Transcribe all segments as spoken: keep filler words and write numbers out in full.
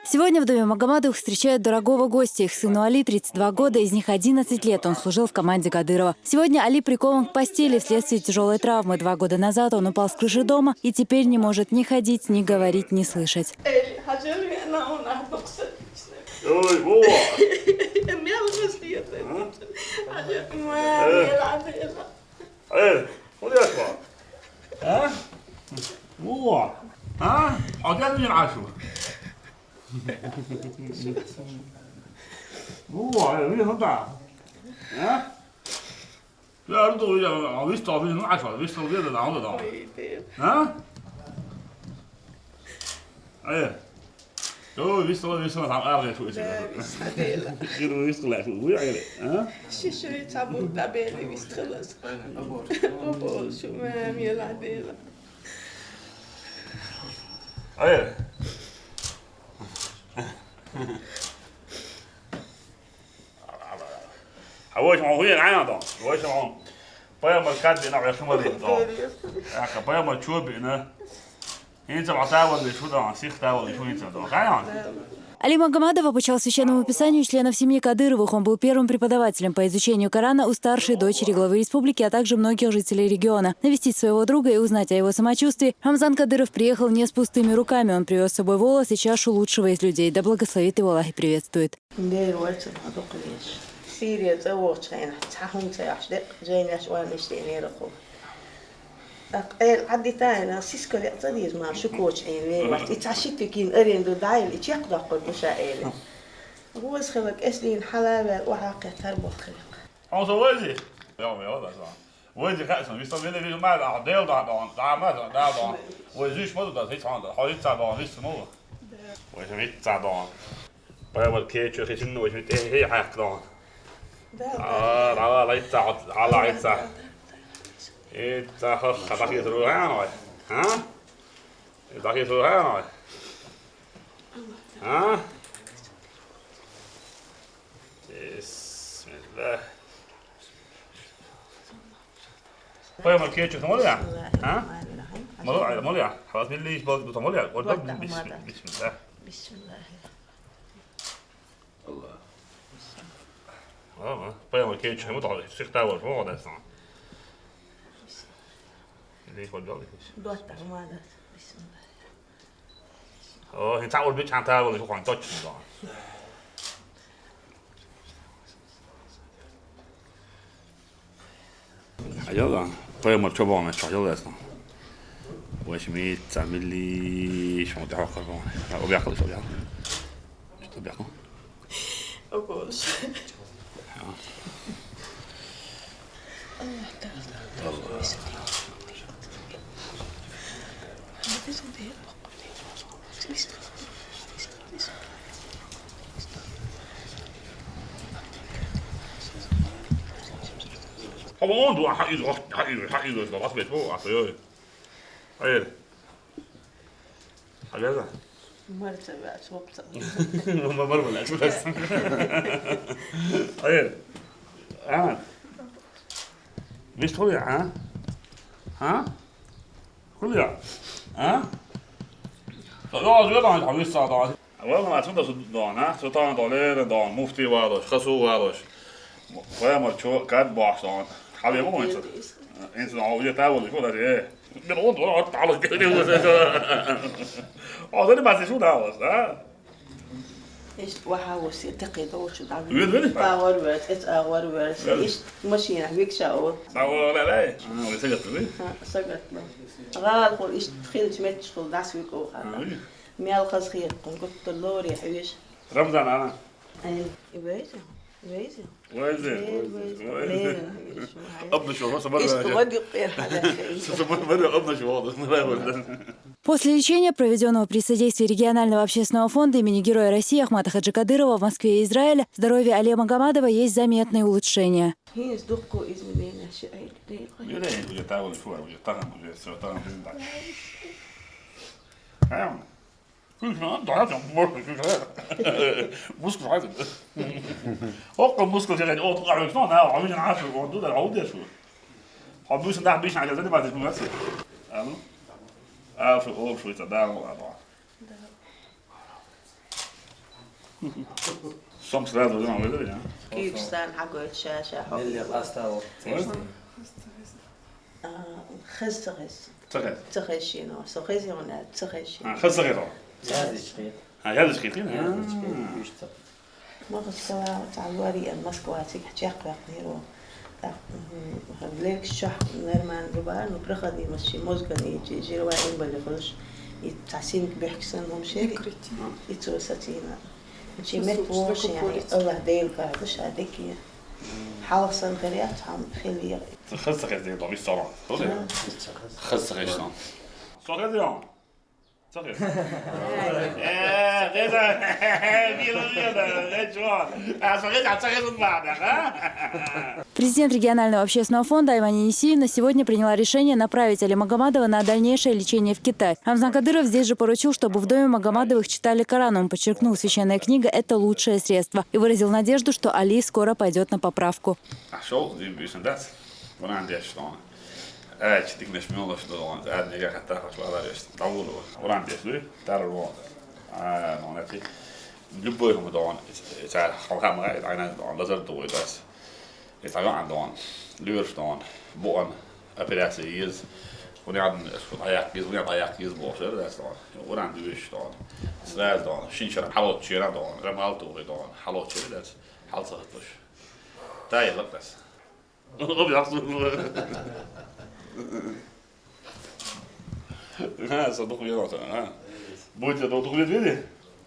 Сегодня в доме Магомадовых встречают дорогого гостя. Их сыну Али тридцать два года, из них одиннадцать лет он служил в команде Кадырова. Сегодня Али прикован к постели вследствие тяжелой травмы. Два года назад он упал с крыши дома и теперь не может ни ходить, ни говорить, ни слышать. ايه، خذ يا شباب. ها؟ والله. ها؟ عطيني العشرة. والله، هي خدعة. ها؟ لا، ردوا يا، عم يستعبين العشرة، بيستعبين العمر ده. ها؟ ايه. اوه، بيستعبين، بيستعبين، عم ارغي شوي. كده بيستغل شوي عليه. ها؟ شو شو يتعبوا بتعبيني بيستغل. شو ما يلا ديلا. ايه. حوايج معهم هي العين هذا. حوايج معهم. بايا مركات بينا ويا خمر هذا. يا كبايا مرشوب بينا. انت معتاول بشو ده، سيخ تاول شو انت ده. خايان. Али Магомадов обучал священному писанию членов семьи Кадыровых. Он был первым преподавателем по изучению Корана у старшей дочери главы республики, а также многих жителей региона. Навестить своего друга и узнать о его самочувствии Рамзан Кадыров приехал не с пустыми руками. Он привез с собой волос и чашу лучшего из людей. Да благословит его Аллах и приветствует. Сирия цӀа вохчхьайна, цхьа хӀума ца яхьаш декъ, жайнаш ванна иштта нерахъу. Къел Ӏаддитайна, сиска векъ ца дийз мара, шу коча Ӏийна вен вац. И цхьа шитикин аренду дайла, и чекхдоккхур ду ша эли. Гъоз хила кӀеслин хьалавел, охьа кхетар боххиликъ. Хьо со вайзи? Ял, ял, да, са. Вайзи хьасан, виса вене вижу май, а дел да, да, да, ма, да, да, да. Вайзи шмаду да, хиц хьан да. Хьо хица да, виса мова. Вайзи хица да. Пайвар кечу хисин, вайзи хиц хьак да. Да, да. А, да, да, ица, ала ица. Ица, ха, ха, да, хиц ру, а, ой. А? Да, хиц ру, а, ой. А? بسم الله. Пойма кечу молия? А? Молия, молия. Хавас билли иш бол бутамолия. Орда بسم الله. بسم الله. Ага. Пойма кечу му дали. Сихта бол, му дали сан. Лиш бол дали. Дуатта мада. بسم الله. Оо, хин цаавар бич хантаа бол шухан точно да. Аяла, пойма чобона чаяла ясно. Ваш ми цамили шмо да хакарбон. Обякал шо обякал. Что обякал? О, Боже. Хабон ду хай из хай из хай из да бас бет бо аса йой. Ай. Аляза. Марца бац вопта. Ма мар вала чулас. Ай. А. Миш толи, а? А? Хули я? А? Толи аз я дан хавис са дан. Авал ма чун да су дан, а? Су тан доле дан, муфти валош, хасу валош. Вая мар чо кад баш дан. Хаве мо инса. Инса дан авже та валош, ко да е. Бир он дора ат алош. Азали баси шу да валош, а? Иш ваха вуси текъи довчу да. Вил, вил. Павар верс, эц агвар верс. Вил. Иш машина викша о. Савар ла лай. А, виса гатли. Ха, сагат ла. Гал хул иш тхил чмет школ дас вик о хата. Ай. Мял хаз хир кун гутту лори хвиш. Рамзан ана. Ай, вейза. Вейза. Вейза. Вейза. Абна шо, сабар. Иш ваги пер хада. Сабар, абна шо, да, сабар. После лечения, проведенного при содействии регионального общественного фонда имени Героя России Ахмата Хаджи Кадырова в Москве и Израиле, здоровье Али Магомадова есть заметные улучшения. Хинс духку изменения ши ай. Юрей, уже того, шуар, уже там, уже всё, там, уже дальше. Эм. Слушай, ну, да, там, может, уже. Мускул, а? Около мускул, я говорю, вот, а, ну, на, а, уже на, а, вот, туда, а, вот, я шуар. Обычно, да, обычно, а, заниматься, ну, это. А, ну. А, шо, о, шо это, да, ну, ладно. Да. Сом сразу уже могу говорить, а? Киевстан хьагойту ша-ша хьо. Мелли къаста вахт. А, хез ца хез. Ца хез. Ца хез шийна. Со хез йона, ца хез шийна. А, хез ца хез. Язычки. А, язычки, ты? Язычки. А. Ишта. Москва, цхьа лоари а Москва цига чекхваьккхинера. Так, мгм, легче чохь нормально дуба, ну, проходимость ши мозган и чи жировая эмболи хуьлуш, и цхьа синка бехк санна хӀума шери, и цо сацийна. Чи мет вогӀуш, яхьи, Аллах Дела карадаш а декке. Хьалха санна хир яц, хьан хила егӀа. Хаза ца хеза дела догӀу, иссалом. Хаза ца хеза. Хаза ца хеза. Со хеза йон? Ца хеза. Э, хеза. Била, била, э, чувак. А, со хеза, ца хеза, ладно, а? Президент регионального общественного фонда Айвани Енисеевна сегодня приняла решение направить Али Магомадова на дальнейшее лечение в Китай. Рамзан Кадыров здесь же поручил, чтобы в доме Магомадовых читали Коран. Он подчеркнул, священная книга — это лучшее средство, и выразил надежду, что Али скоро пойдет на поправку. Ахьа шовзткъа де буьйсанна дац, Къуръан дешаш дохьуна. Аьлча диканаш муьлш ду дохьуна, аьлла мегар хаттар хьош валар веш, дӀавур вара. Къуръан деш дуй, тара вон. А, ну, нати, любой хӀума дохьуна, цара хьалха ма гӀай, дӀайна дохьуна, лазар дугӀуй дац. Иза дӀайоӀан дохьуна, лоьраш дохьуна, буъан, операция еза, хӀунда аьлла, шу дӀаяккха еза, хӀунда дӀаяккха еза бохуш ара дац дохьуна. Къуръан дуьйш дохьуна, сразу дохьуна, шин шера хьалоцучу шера дохьуна, рамал тухий дохьуна, хьалоцучу шера дац, хьал ца хӀотталуш. Тай лакъас. Объяснил. А, со духу венота, а? Будете до духу ведь видели?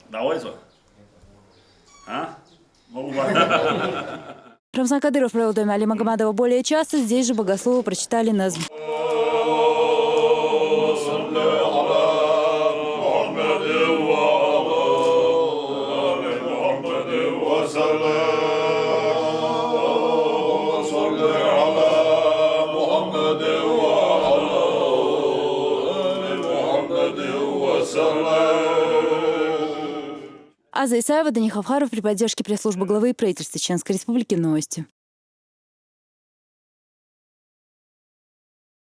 Давай, со. А? Ну, ладно. Рамзан Кадыров провел в доме Али Магомадова более часа. Здесь же богословы прочитали назм. Аза Исаева, Дани Хавхаров, при поддержке пресс-службы главы и правительства Чеченской Республики. Новости.